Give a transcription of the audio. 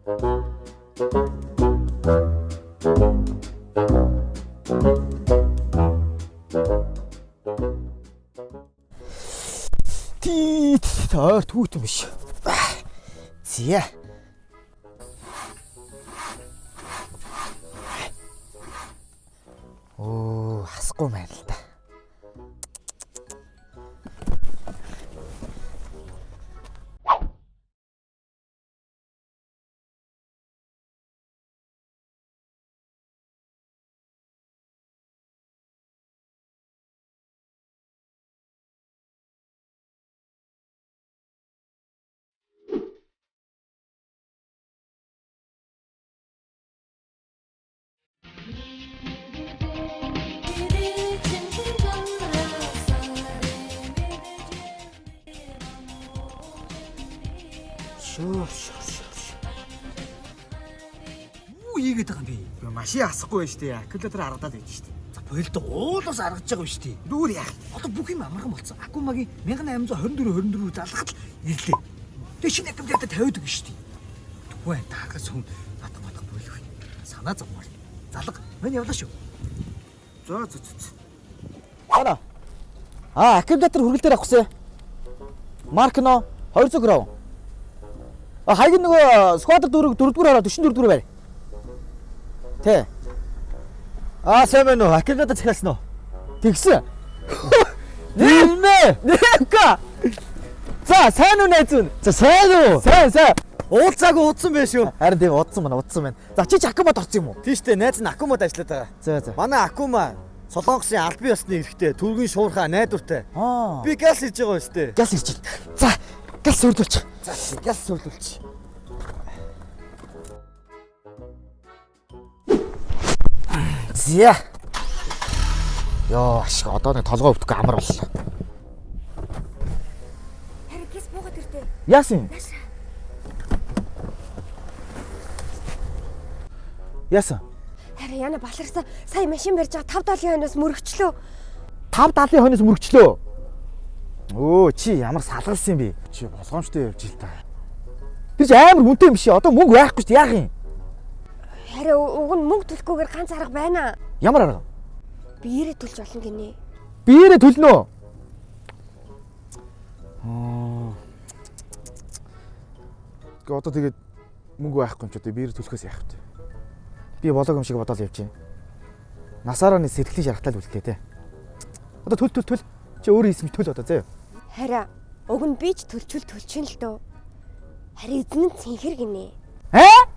Тий, ойр түүтэн биш. Зя. Оо, хасахгүй байна л да. Шөө шөө шөө. Юу хийгээд байгаа юм бэ? Машин асахгүй байж тээ. Аккумулятор аргадаад байж штэ. За болд уулаас аргаж байгаа юм шүү дээ. Дүүр яах. Одоо бүх юм амархан болсон. Акумагийн 1824 24 залгахад л ирлээ. Тэгээ шинэ аккумулятор тавиад өгнө шүү дээ. Түвэн таагаас хүн натах матах болох. Санаа зовмоор. Залга мань явлаа шүү. За за за. Ана. А, аккумулятор хүргэлтээр авах гэсэн. Маркно 200 грамм. А хаяг нөгөө сквадр 4 дөрөвдүгээр хараа 44 дүгээр байр. Тэ. Аа сайн байна уу? Аккумулятор захиалсан уу? Тэгсэн. Нэмэ. Нэмка. За, сайн уу найз минь? За сайн уу? Сайн, сайн. Уулзаагүй удсан байх шүү. Харин тийм удсан байна, удсан байна. За, чи ч аккумад орсон юм уу? Тийм штэ найз нь Акумад ажиллаад байгаа. За, за. Манай Акума Солонгосын албан ёсны эрхтэй, түргэн шуурхаа найдвартай. Аа. Би газ хийж байгаа юм штэ. Газ ирж байна. За, газ сүрлүүлч. За газ сүрлүүлч. За. Йоо, ашиг одоо нэг толгой өвдөхгүй амар боллоо. Харин гис буугаад ирдэ. Яасан? Наашаа. Яасан? Харин яна баларсан сая машин барьж байгаа 5 70-ын хойноос мөрөгчлөө. 5 70-ын хойноос мөрөгчлөө. Өө, чи ямар салгалсан юм бэ? Чи болгоомжтой явж ил та. Тэр чи амар үнэтэй юм шиг. Одоо мөнгө байхгүй шүү дээ. Яах юм? Харин уг нь мөнгө төлөхгүйгээр ганц арга байна. Ямар арга? Биеэрээ төлж болно гинэ. Биеэрээ төлнө үү? Аа. Гэхдээ одоо тэгээд мөнгө байхгүй юм чи одоо биеэрээ төлөхөөс яах вэ? Би болоог юм шиг бодоод явж байна. Насаараа нэг сэтгэлийн шархтал үлдээ те. Одоо төл төл төл. Чи өөрөө хийсэн төл одоо заяа. Харин уг нь би ч төлчүүл төлчин л дөө. Харин эзэн нь цэнхэр гинэ. Аа?